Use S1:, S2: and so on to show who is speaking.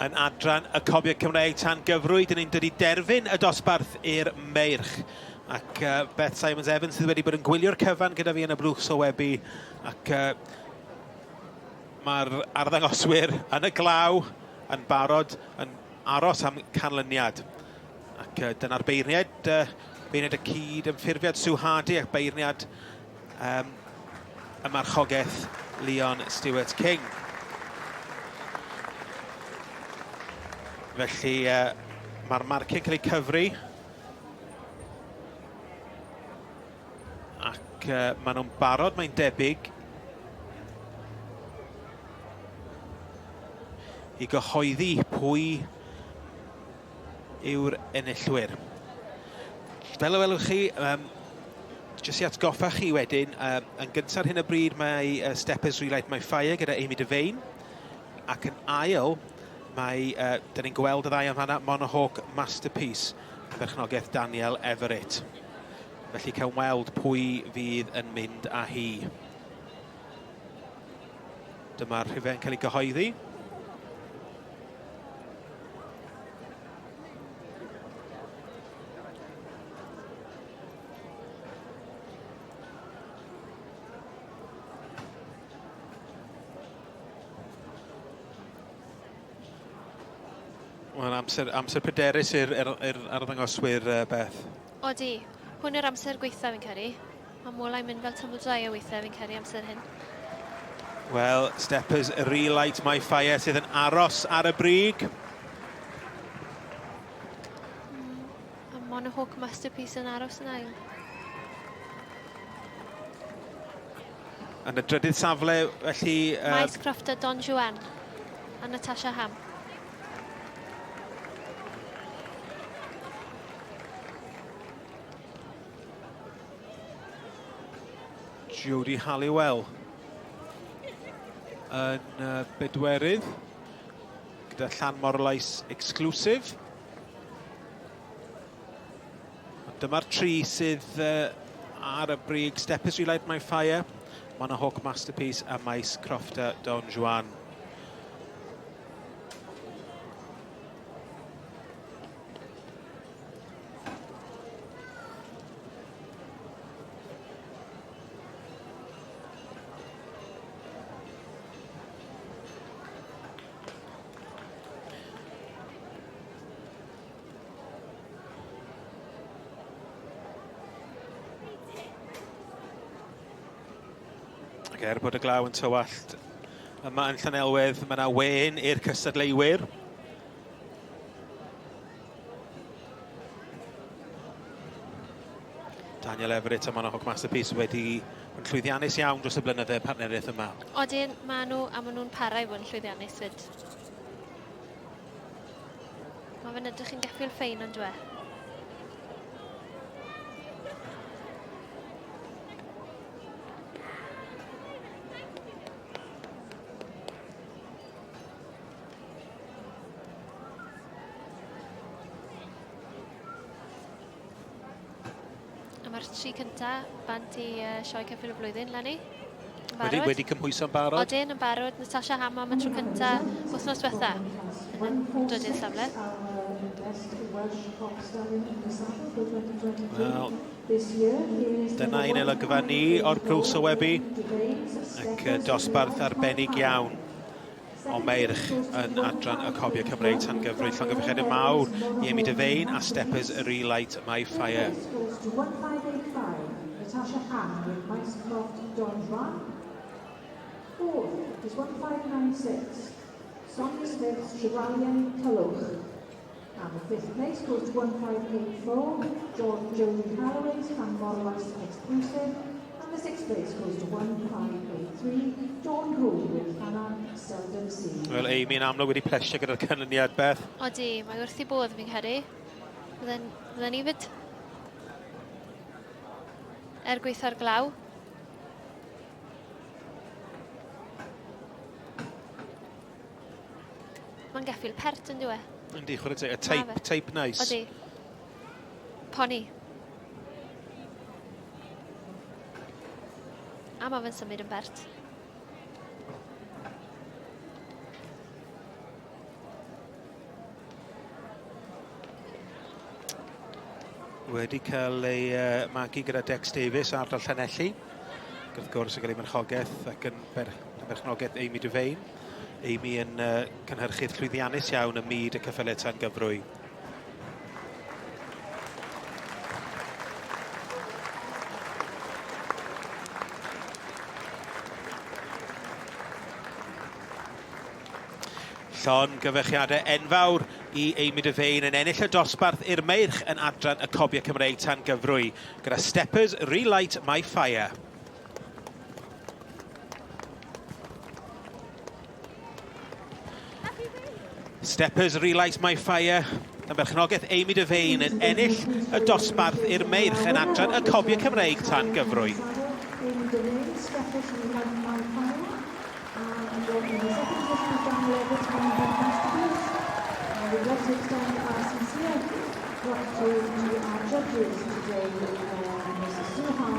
S1: Yn adran y Cobiau Cymreig tan gyfrwy, dyn ni'n dod i derfyn y dosbarth i'r meirch. Ac uh, Beth Simons Evans sydd wedi bod yn gwylio'r cyfan gyda fi yn y blwch sylwebu. Ac uh, mae'r arddangoswyr yn y glaw yn barod yn aros am canlyniad. Ac uh, dyna'r beirniaid, uh, beirniaid y cyd ymffurfiad Sue Hardy ac beirniad um, y marchogaeth Leon Stewart King. Felly uh, mae'r marciau'n cael eu cyfri. Ac uh, maen nhw'n barod, mae'n debyg, i gyhoeddi pwy yw'r enillwyr. Fel y welwch chi, um, jyst i atgoffa chi wedyn, um, yn gyntaf ar hyn o bryd mae uh, Steppers Relight My Fire gyda Amy Devane, ac yn ail, mae, uh, dyn ni'n gweld y ddau am fanna, Monohawk Masterpiece, berchnogaeth Daniel Everett. Felly cawn weld pwy fydd yn mynd â hi. Dyma'r rhifau'n cael ei gyhoeddi. Mae'n amser, amser pryderus i'r arddangoswyr, uh, Beth.
S2: Odi. Hwn yw'r amser gweitha fi'n credu. Mae molau'n mynd fel tumble dryer weithiau fi'n credu amser hyn.
S1: Wel, Steppers Relight My Fire sydd yn aros ar y brig.
S2: Mm, a Monohawk Masterpiece yn aros yn ail.
S1: Yn y drydydd safle, felly...
S2: Uh, Maes Crofta Don Juan a Natasha Ham.
S1: Jodie Halliwell yn uh, bedwerydd gyda Llan Morlais exclusive. Dyma'r tri sydd uh, ar y brig. Steppers Relight My Fire, Monohawk Masterpiece a Maes Crofta Don Juan. Ac er bod y glaw yn tywallt yma yn Llanelwedd, mae yna wên i'r cystadleuwyr. Daniel Everett a Monohawk Masterpiece wedi bod yn llwyddiannus iawn dros y blynydde partneriaeth yma.
S2: Odyn, maen nhw, a maen nhw'n para i fod yn llwyddiannus fyd. Mae fe'n edrych yn geffyl ffein ond dwe. A mae'r tri cynta bant i uh, sioe ceffyl y flwyddyn, Lenny.
S1: Wedi, wedi cymhwyso'n barod?
S2: Odyn, yn barod. Natasha Ham am y tro cynta wythnos diwetha yn dod i'r safle.
S1: Wel, dyna un olygfa ni o'r Cruise o Webi ac dosbarth arbennig iawn o meirch yn adran y Cobiau Cymreig tan gyfrwy llongyfarchiadau mawr i Amy Devane a Steppers Relight My Fire.
S3: Natasha Ham with Mycroft Don Juan. Fourth is 1596, Sonia Smith's Chevalier Culloch. And the fifth place goes to 1584, George Jodie Holloway's Fan Morlais Exclusive. And the sixth place goes to 1583, Dawn Cole with Hannah Seldom Seen.
S1: Wel, Amy yn amlwg wedi plesio gyda'r canlyniad, Beth.
S2: Odi, mae wrth i bodd fi'n credu. Bydden, bydden ni fyd. Er gweitha'r glaw. Mae'n geffyl pert yn dyw e?
S1: Yndi, chwarae teg. Y type, type nice.
S2: Odi. Pony. A mae fe'n symud yn bert.
S1: Wedi cael ei magu gyda Dex Davies ar ardal Llanelli. Ac wrth gwrs yn cael ei marchogaeth ac yn ber berchnogaeth Amy Devane. Amy yn cynhyrchydd llwyddiannus iawn ym myd y ceffylau tan gyfrwy. Llongyfarchiadau enfawr i Amy Devane yn ennill y dosbarth i'r meirch yn adran y Cobiau Cymreig tan gyfrwy gyda Steppers Relight My Fire. Steppers Relight My Fire yn berchnogaeth Amy Devane yn ennill y dosbarth i'r meirch yn adran y Cobiau Cymreig tan gyfrwy.
S3: Amy Devane, Steppers Relight My Fire. And in the second position is Dan Levitt from the Masterpiece. And we'd like to extend our sincere gratitude to our judges today, Mrs. Sue.